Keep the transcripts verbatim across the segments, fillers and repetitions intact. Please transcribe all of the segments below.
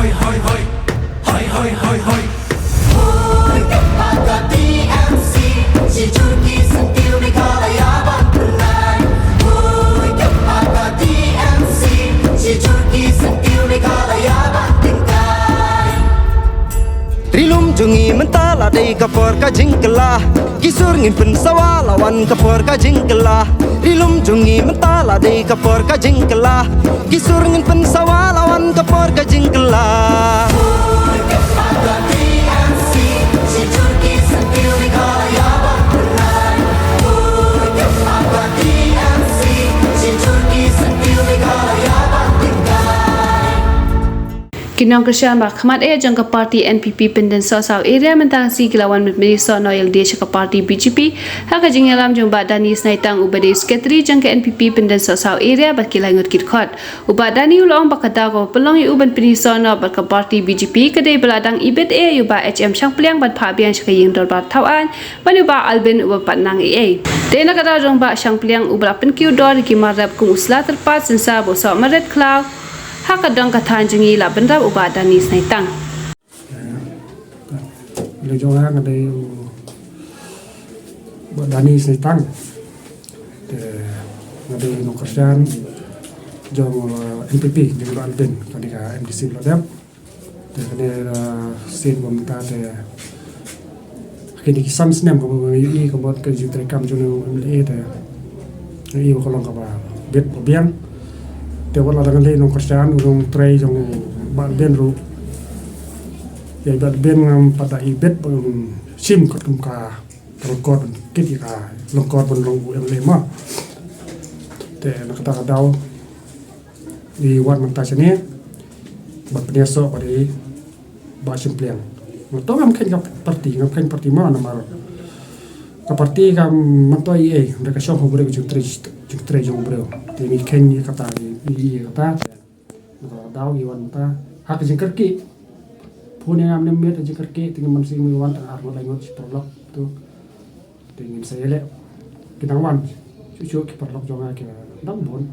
Hoi, hoi, hoi. Hoi, hoi, hoi, hoi. Hoi, ka party T M C. Shi jur ki syntiew Meghalaya ban pynlait. Hoi, ka party T M C. Shi jur ki syntiew Meghalaya ban pynlait. Ri lum jong ngi mynta la dei ka por ka jingkylla. Ki sur ngin pynsawa la wan ka por ka jingkylla. Ri lum jong ngi mynta la dei ka por ka jingkylla. Ki sur ngin pynsawa la wan ka por ka jingkylla. Ki nongkyrshan ba khmat eh jong ka party N P P Pyndensohsaw area mynta ka sngi ki la wan ban pyni sohnoh ïalade sha ka party B J P ha ka jingïalam jong Bah Dani Snaitang uba dei secretary jong ka N P P Pyndensohsaw area bad ki lai ngut ki dkhot. U Bah Dani u la ong ba ka daw kaba pynlong ïa u ban pyni sohnoh bad ka party B J P ka dei ba la dang ibit eh ïa u Bah H M Shangpliang ban phah biang sha ka ïing dorbar thawaiñ bad u Bah Albin uba pat nang ei ei. Dei na ka daw jong u Bah Shangpliang uba la pynkiew dor ïa ki mar rep kum u sla tyrpad, synsar bad u soh mar rit khlaw. Ha ka dong ka thaiñ jong ngi la bynrap u Bah Dani Snaitang. Lei jong nga nga dei u Bah Dani Snaitang. Te nga dei u nongkyrshan jong, eh, N P P jong u Bah Albin, kane ka M D C ba la dep. Te kane, eh, sien ba mynta te kine ki san snem kaba nga ïohi ka mut ka jingtrei kam jong u M L A te nga ïohi ba ka long kaba bit ba biang. Te wat la dang lei nongkyrshan u nongtrei jong u Bah Albin ruh. Ïa u Bah Albin ngam pat da ibit ba ngam shim katkum ka lyngkor ban kit ïa ka lyngkor ban long u M L A ma. Te na kata ka daw ngi wan mynta shane ban pynïasoh bad i Bah Shangpliang. Nga to ngam kheiñ ka party, ngam kheiñ party ma namar ka party ka mynta ei ei, hynrei ka shong ha u briew ka jingtrei, jingtrei jong u briew. Te ngi kheiñ ïa kata, ngi ïa kata. Nga to daw ngi wan mynta ha ka jingkyrkieh. Phone ïa nga mynne miet ha jingkyrkieh, te ngi mynsiem ngi wan tang ar ngut lai ngut shi paralok tu. Te ngin sa ïaleh ki dang wan shuh shuh ki paralok jong nga ki dang bun.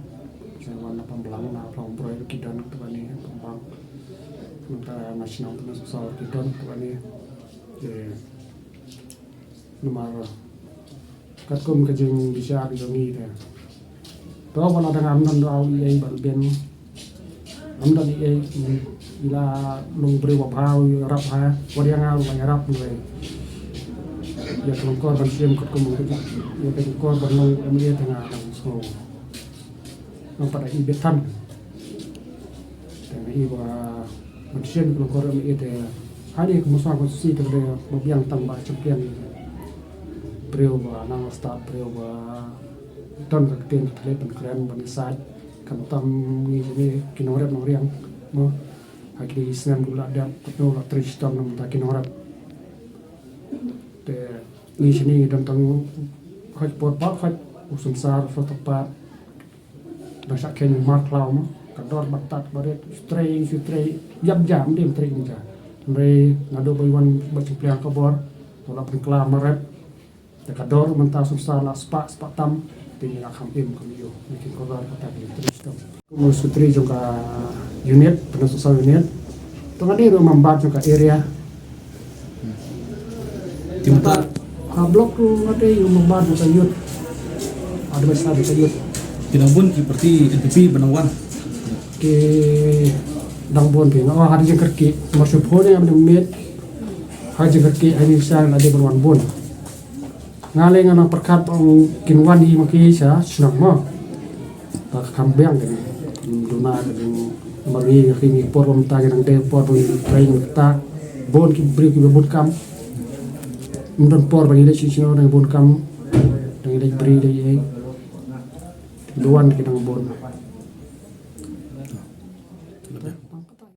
Sa wan na Pamblang, na Pamblang ruh ki don tu kane, Pamblang. Mynta na shnong tu na Sawsawar ki don tu kane. Te namar katkum ka jingbishar jong ngi te to ba la dang ngam don daw ei ei ban biang. Ngam don ei ei, i la long briew ba bha u ïarap ha, wat ïa nga ruh ba ïarap ruh. Ïa ka lyngkor ban shim katkum ïa ka lyngkor ban long M L A te nga dang sngew ngam pat da ibit than. Te nga i ba ban shim ka lyngkor M L A te ha kane ka Mawsynram constituency te ka dei ba biang tang Bah Shangpliang. Briew ba nang stad, briew ba don ka ktien ka thylliej ban kren ban ïasaid. Khamtam ngi, ngi ki nongrep nongriang mo. Ha kine ki snem kiba la dep, katno la trei shitom na bynta ki nongrep. Te ngi shane ngi don tang u hoi por pat, hoi u synsar, u soh tyrpad. Dang shah kheiñ u mar khlaw mo. Ka dor ba tad ba rit, shu trei, shu trei ïap ja, ym dei ym trei ïap ja. Hynrei naduh ba i wan Bah Shangpliang ka bor, to la pynkylla mar rep. Te ka dor mynta sumsa la spah, spah tam, te ngi la kham im kham ïoh, ngi kin kordor kata ki trei shitom. Kum u secretary jong ka unit, Pyndensohsaw unit. To nga dei ruh u member jong ka area. Te mynta ha block ruh nga dei ruh u member jong ka youth. Adviser jong ka youth. Ki dang bun ki party N P P ba dang wan. Ki dang bun ki. Nga ong ha ka jingkyrkieh, mar shu phone ïa nga mynne miet. Ha ka jingkyrkieh ha ïing sha nga dei ban wan bun. Nga lei nga nang pyrkhat ba ong kin wan hi ma ki sha shnong mo. Ta ka kham biang ka dei. Duna ka dei. Namar ngi, ngi por ba mynta ngi dang dei por ba ngi trei ngi kata. Bun ki briew kiba bun kam. Ym don por ba ngi leit sha shnong dang bun kam. Dang leit bri leit ei. Duwan ki dang bun.